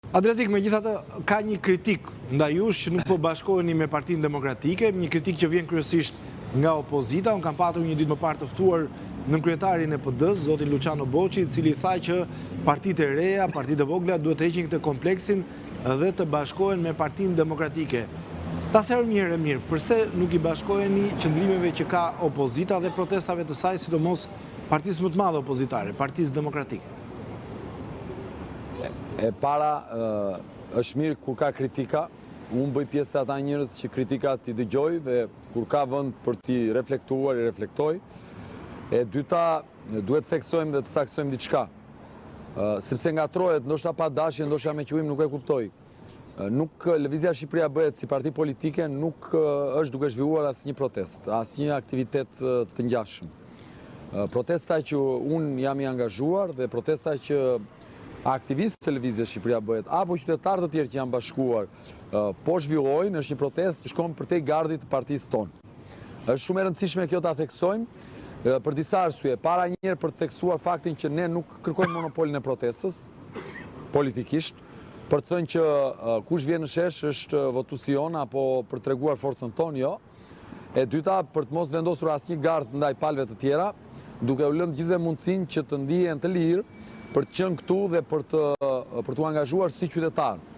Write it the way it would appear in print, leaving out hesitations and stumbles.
Adriatik, megjithatë, ka një kritikë ndaj jush që nuk po bashkoheni me Partinë Demokratike, një kritikë që vjen kryesisht nga opozita. Unë kam patur një ditë më parë të ftuar nënkryetarin e PD-së, zotin Luçiano Boçi, i cili tha që partitë e reja, partitë e vogla duhet të heqin këtë kompleksin dhe të bashkohen me Partinë Demokratike. Ta sqarojmë një herë e mirë, përse nuk i bashkoheni qëndrimeve që ka opozita dhe protestave të saj, sidomos partisë më të madhe opozitare, Partisë Demokratike? E para, është mirë kur ka kritika, unë bëj pjesë te ata njerëz që kritikat i dëgjoj dhe kur ka vend për t'i reflektuar, i reflektoj. E dyta, duhet të theksojmë dhe të saktësojmë diçka. Sepse ngatërrohet, ndoshta pa dashje, ndoshta me qëllim, nuk e kuptoj. Nuk Lëvizja Shqipëria Bëhet si parti politike nuk është duke zhvilluar asnjë protestë, asnjë aktivitet të ngjashëm. Protesta që unë jam i angazhuar dhe protesta që aktivistë të Lëvizjes Shqipëria Bëhet apo qytetarë të tjerë që janë bashkuar po zhvillojnë është një protestë që shkon përtej gardhit të partisë tonë. Është shumë e rëndësishme kjo ta theksojmë për disa arsye. Para njëherë për të theksuar faktin që ne nuk kërkojmë monopolin e protestës politikisht, për të thënë që kush vjen në shesh është votuesi jonë apo për të treguar forcën tonë, jo. E dyta, për të mos vendosur asnjë gardh ndaj palëve të tjera, duke u lënë të gjithëve mundësinë që të ndihen të lirë për të qenë këtu dhe për të për t'u angazhuar si qytetarë.